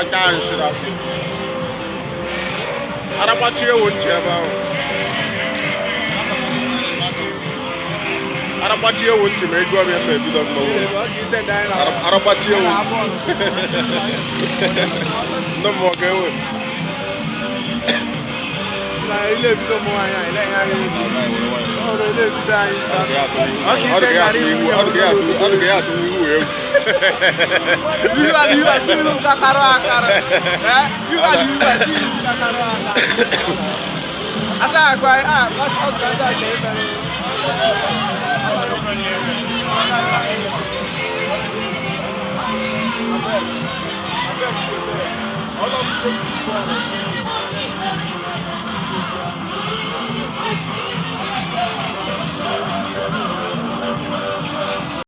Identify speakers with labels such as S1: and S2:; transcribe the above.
S1: Nke ahụ shiri apị. Ara gbachie ewu ntị ebe ahụ. Ara gbachie ewu ntị ma ego ọbịa mma ebido mmanwụ. Ara gbachie ewu ntị. Ndị mmụọ ga-ewe.
S2: Ilé ebido mụ anyị anyị na-enye anyị ọrụ ilé ebido anyị.
S1: Ọ dị ka ya atụ ihu, ọ dị ka ya atụ, ọ dị ka ya atụ ihu egwu.
S2: Ihu a ihu a chi ihu kakara akara. Eh? Ihu a ihu a chi ihu kakara akara. Asa akwa a ọ ọ ga ga ṣe ebe. Abeg, abeg,